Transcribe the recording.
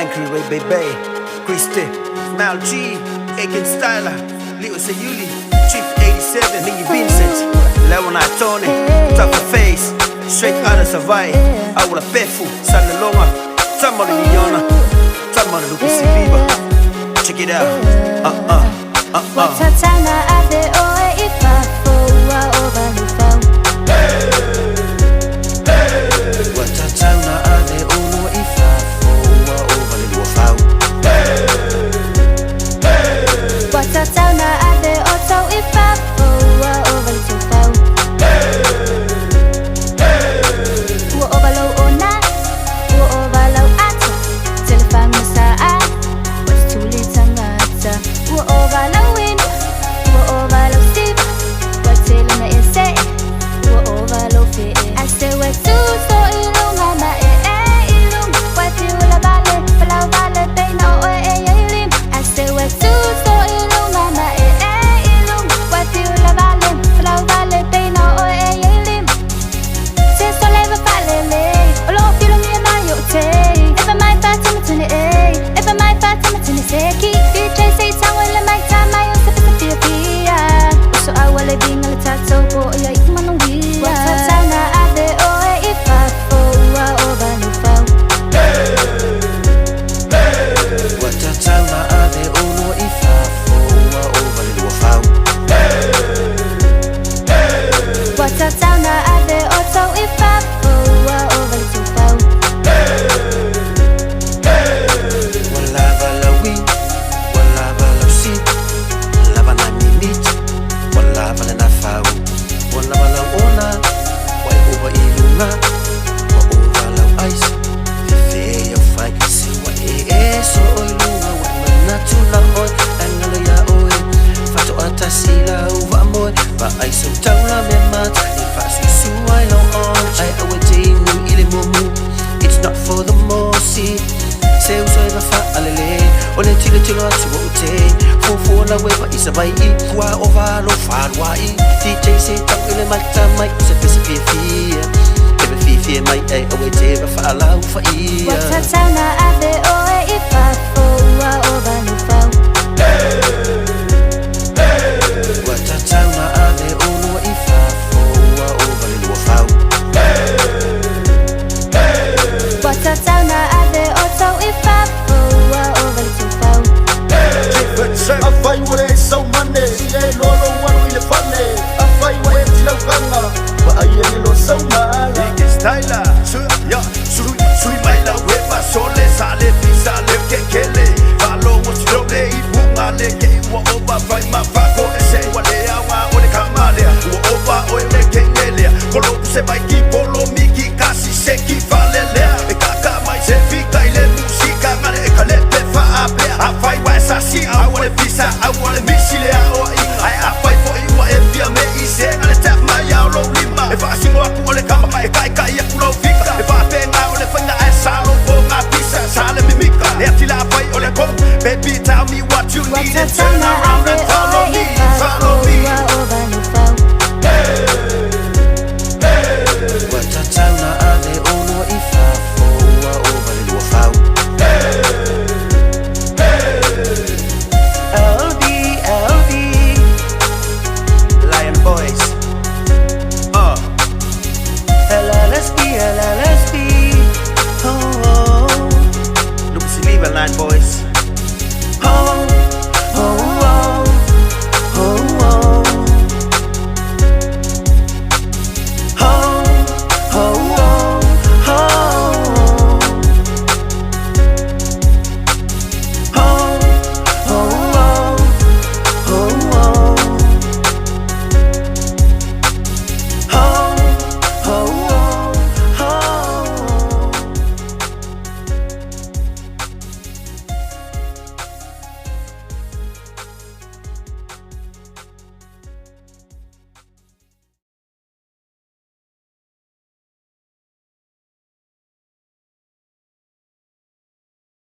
Angry Ray Bebe, Christy, Mal G, Aiken Styler, Leo Sayuli, Chief 87, Mingy Vincent, Leona Tony, Tougher Face, Straight Outta Savai, Aula Pefu, Salelonga, Tamara Liona, Tamara Lucas Viva. Check it out. Ua tatau ona ave oe i fafo ua ova lou fau. Ua tatau ona ave olua i fafo ua ova le lua fau. Ua tatau ona ave outou i fafo ua ova le tou fau. Ua ova lou ona, ua ova lau ata, telefagi ma saa, ua tutuli tagata. Ua ova lau inu, ua ova lau siva, ua tele na e see, ua ova lou fee. Ae se ua tu so i luga ma e e i luga, ua fiu la vale, palau vale, peina o oe e ia i lima. Ae se ua tu so i luga ma e e i luga, ua fiu la vale, palau vale, peina o oe e ia i lima. Se so leva faalelei, o loo filomia mai o te. E fa mai fa tama tune e, e fa mai fa tama tune seki. DJ sei tango le mai ta mai o se pesa fia fia. O so aua le vinga le tatou po o ia i manuia. Ua tatau ona ave oe i fafo ua ova lou fau. Ua tatau ona ave olua i fafo ua ova le lua fau. Ua tatau ona ave outou i fafo ua ova le tou fau. Ua lava lau ī, ua lava lau sī, lava nai mimiti, ua lava lena fau. Ua lava lau ona, ua e ova i luga, ua ova lau ice, fefe au fai. Se ua e e soo i luga, ua e manatu la oe, ae galo iā oe. Faatoa tasi lau vaamoe, vaai sou taula mea mata, e faasuisua ai lau ona. Ae aua e te inu i le mumu, it's not for the mosi. Se uso e faalele, o le tilotilo atu o te. Fuafua lau eva i Savaii, ua ova lou faluai. DJ se tau i le mata mai, o se pese fiafia. E fiafia mai e aua e te faalau Ua faia. Tatau ona ave oe i fafo ua ova lou fau. Ua tatau ona ave olua i fafo ua ova le lua fau. Ua tatau ona ave outou i fafo ua ova le tou fau. Afai ua le sau mane, si e loa lou alu i le fale. Afai ua e tilaukaga, vaai e lelo sau maala. Styler, su, ya, sui, sui mai lau epa sole, sale, pisa, le kekele. Falo o si le i bunga le ke ua ova fai ma fa ko e se ua le awa o le kamalea. Ua ova o e le kengelea. Kolo se mai ki polo miki kasi se ki falelea. E kaka mai se fika i le musika ngale e ka lepe fa apea. A fai wa sasi a ua le visa a ua le misi le a o i. Ai a fai fo i ua e fia me i se ngale tap mai au lo lima. E faasingo aku o le kama e kai kai aku lau fika. E faapenga o le faina ae salo po ngā pisa. Sa le mimika. Le ati la fai o le komu. Baby, tell me what you Ua need and tatau turn ona around.